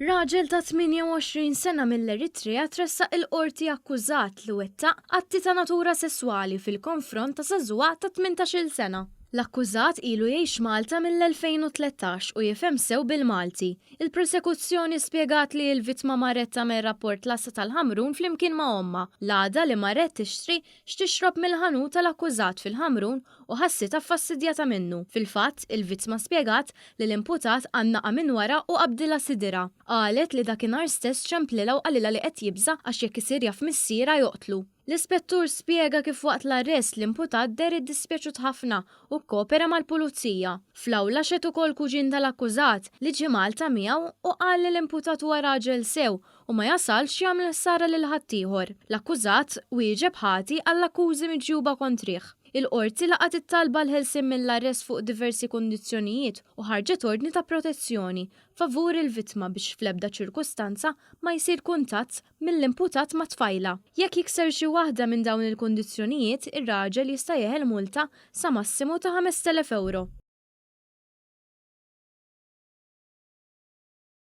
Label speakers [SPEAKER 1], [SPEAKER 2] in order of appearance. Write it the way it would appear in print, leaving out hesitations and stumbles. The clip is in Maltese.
[SPEAKER 1] Raġel ta' 28 sena mill-Eritrea tressaq il-Qorti akkużat li wettaq atti ta' natura sesswali fil-konfront ta' żagħżugħa ta' 18-il sena. L-akkużat ilu jgħix Malta mill-2013 u jifhem sew bil-Malti. Il-prosekuzzjoni spjegat li l-vittma marret tagħmel rapport l-għassa tal-Ħamrun flimkien ma' ommha l-għada li marret tixtri x'tixrob mill-ħanut tal-akkużat fil-Ħamrun u ħassitha ffastidjata minnu. Fil-fatt, il-vittma spjegat li l-imputat għannaqha minn wara u qabdilha sidirha. Qalet li dakinhar stess ċemplilha u qalilha li qed jibża' għax jekk isir jaf missierha joqtlu. L-Ispettur spjega kif waqt l-arrest l-imputat deher iddispjaċut ħafna u kkopera mal-Pulizija. Fl-awla xehed ukoll kuġin tal-akkużat li ġie Malta miegħu u qal li l-imputat huwa raġel sew u ma jasalx jagħmel ħsara lil ħaddieħor. L-akkużat wieġeb ħati għall-akkużi miġjuba kontrih. Il-Qorti laqgħet it-talba għall-ħelsien mill-arrest fuq diversi kundizzjonijiet u ħarġet ordni ta' protezzjoni favur il-vittma biex fl-ebda ċirkustanza ma jsir kuntatt mill-imputat mat-tfajla. Jekk jikser xi waħda minn dawn il-kundizzjonijiet, ir-raġel jista' jeħel multa sa massimu ta' 5,000 ewro.